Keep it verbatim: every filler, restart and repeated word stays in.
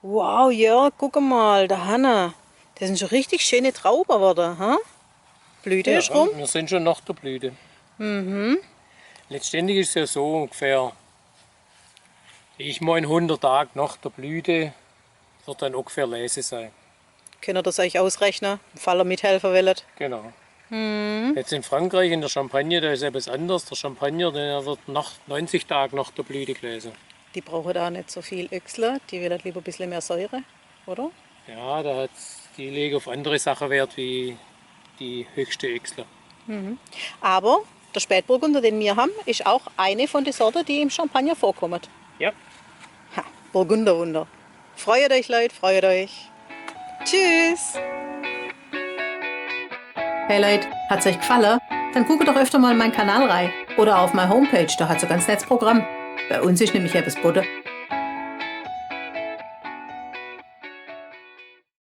Wow, ja, guck mal, da, Hanna. Das sind schon richtig schöne Trauben geworden, ha? Blüte ist rum. Wir sind schon nach der Blüte. Mhm. Letztendlich ist es ja so ungefähr, ich meine, hundert Tage nach der Blüte wird dann ungefähr Lese sein. Könnt ihr das euch ausrechnen, im Fall ihr mithelfen wollt? Genau. Mhm. Jetzt in Frankreich, in der Champagne, da ist etwas anders. Der Champagner, der wird nach neunzig Tagen nach der Blüte gelesen. Die brauchen da nicht so viel Öchsler, die wollen lieber ein bisschen mehr Säure, oder? Ja, da hat, die legen auf andere Sachen Wert wie die höchste Öchsler. Mhm. Aber der Spätburgunder, den wir haben, ist auch eine von den Sorten, die im Champagner vorkommen. Ja. Ha, Burgunderwunder. Freut euch, Leute, freut euch. Tschüss. Hey Leute, hat's euch gefallen? Dann guckt doch öfter mal in meinen Kanal rein oder auf meine Homepage, da hat's ein ganz nettes Programm. Bei uns ist nämlich etwas geboten.